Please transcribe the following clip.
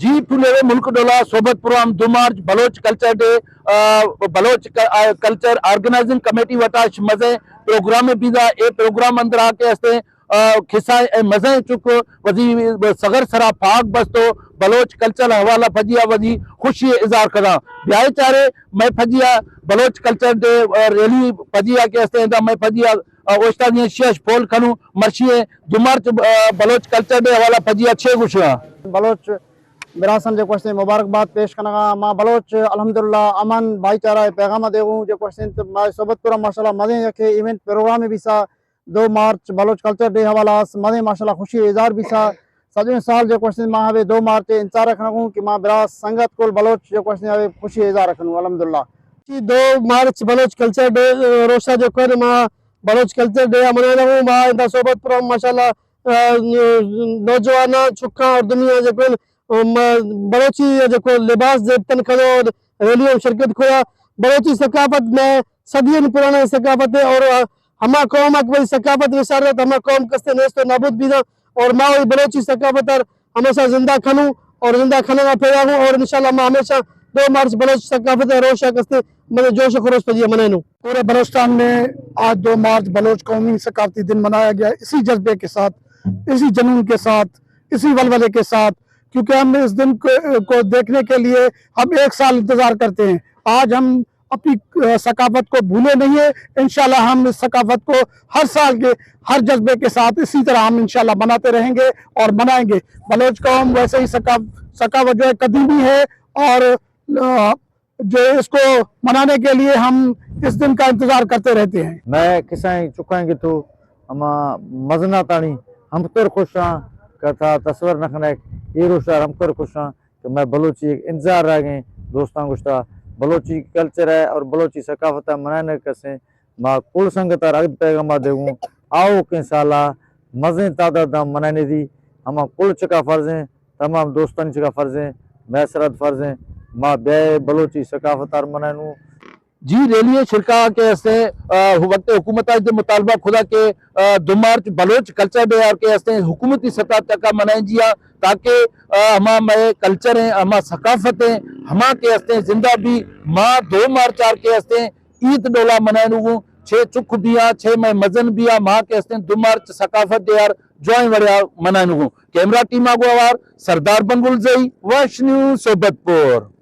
جی پورے ملک ڈولا صحبت پروگرام دو مارچ بلوچ کلچر ڈے، آ، بلوچ ک-، آ، کلچر آرگنائزنگ کمیٹی وٹا اش مزیں پروگرام بیدا۔ اے پروگرام اندر آ کے استے، آ، کسا اے مزیں چک وزی سگر سرا پاک بستو بلوچ کلچر حوالہ پجیا وزی خوشی اظہار کدا۔ بیائے چارے میں پجیا بلوچ کلچر ڈے، آ، ریلی پجیا کے استے دا میں پجیا، آ، اوشتادیاں شیش پول کنو مرشی اے دو مارچ، آ، بلوچ کلچر ڈے حوالہ پجیا چھ گوشگا۔ بلوچ براسن جو کوشتیں مبارکباد پیش کنگا۔ ما بلوچ الحمدللہ امن بھائی چارہ پیغام دیغوں جو کوشتیں تو ما صحبت پورا ماشاءاللہ مزیں یک ایونٹ پروگرام بیسا دو مارچ بلوچ کلچر ڈے حوالہ اس مزیں ماشاءاللہ خوشی اظہار بیسا۔ سجیں سال جو کوشتیں ما ہمیں دو مارچ انتظار رکھنا گوں کہ ما برا سنگت کول بلوچ جو کوشتیں ہمیں خوشی اظہار رکھنوں الحمدللہ۔ دو مارچ بلوچ کلچر ڈے، آ، روشا جو کن ما بلوچ کلچر ڈے منانا گوں ما اندا صحبت پورا ماشاءاللہ، آ، نوجواناں، چکاں اور دنیا جو کن، آ، ما بلوچی جو کو لباس زیبتن کھدو اور ریلی ہم شرکت کھدا۔ بلوچی ثقافت میں صدیوں پرانا ثقافت ہے اور ہما قوم اکبر ثقافت وسارت ہما قوم کستے نیست و نابود بیدا اور ما وہی بلوچی ثقافت اور ہمیشہ زندہ کھنوں اور زندہ کھنگا پیدا ہوں اور انشاءاللہ ما ہمیشہ دو مارچ بلوچ ثقافت روشا کستے مجھے جوش و خروش پجی منائنوں۔ پورے بلوچستان میں آج دو مارچ بلوچ قومی ثقافتی دن منایا گیا، اسی جذبے کے ساتھ، اسی جنون کے ساتھ، اسی ولولے کے ساتھ، کیونکہ ہم اس دن کو، کو دیکھنے کے لیے ہم ایک سال انتظار کرتے ہیں۔ آج ہم اپنی، آ، ثقافت کو بھولے نہیں ہیں۔ انشاءاللہ ہم اس ثقافت کو ہر سال کے ہر جذبے کے ساتھ اسی طرح ہم انشاءاللہ مناتے رہیں گے اور منائیں گے۔ بلوچ قوم ویسے ہی ثقاف-، ثقافت جو ہے قدیمی ہے اور، آ، جو اس کو منانے کے لیے ہم اس دن کا انتظار کرتے رہتے ہیں۔ میں کسائیں چکائیں کہ تو ہما مزنا تانی ہم تر خوش ہاں کہ تھا تصور نہ کھنے، اے روشا ہم تر خوش ہاں کہ میں بلوچی ایک انتظار رہ گئے۔ دوستاں گشتا بلوچی کلچر ہے اور بلوچی ثقافت ہے منائنے کسیں۔ ما کل سنگت ء رگد پیغام ء دیگوں، آؤکیں سال ء مزیں تعداد ء منائینیدی۔ ہما کل چکا فرض ایں، تمام دوستانی چکا فرض ایں، مئے سرا فرض ایں، ما بیائے بلوچی ثقافت ء منائینوں۔ جی، ریلی ء شرکا کہ استیں، آ، وقت حکومت ء مطالبہ کھدا کہ، آ، دو مارچ بلوچ کلچر ڈے آر کہ استیں حکومتی سطح تک منائیں جیا، تاکہ، آ، ہما مئے کلچر ہیں، ہما ثقافت ہیں، ہما کہ استیں زندہ بھی۔ ما دو مارچ آر کہ استیں عید ڈولا منائینوں، چھ چک بیا، چھ مئے مزن بیا، ما کہ استیں دو مارچ ثقافت ڈے آر جوائیں وڑیا منائینوں۔ کیمرہ ٹیم آ گوں اوار سردار بنگل زئی، وش نیوز صحبت پور۔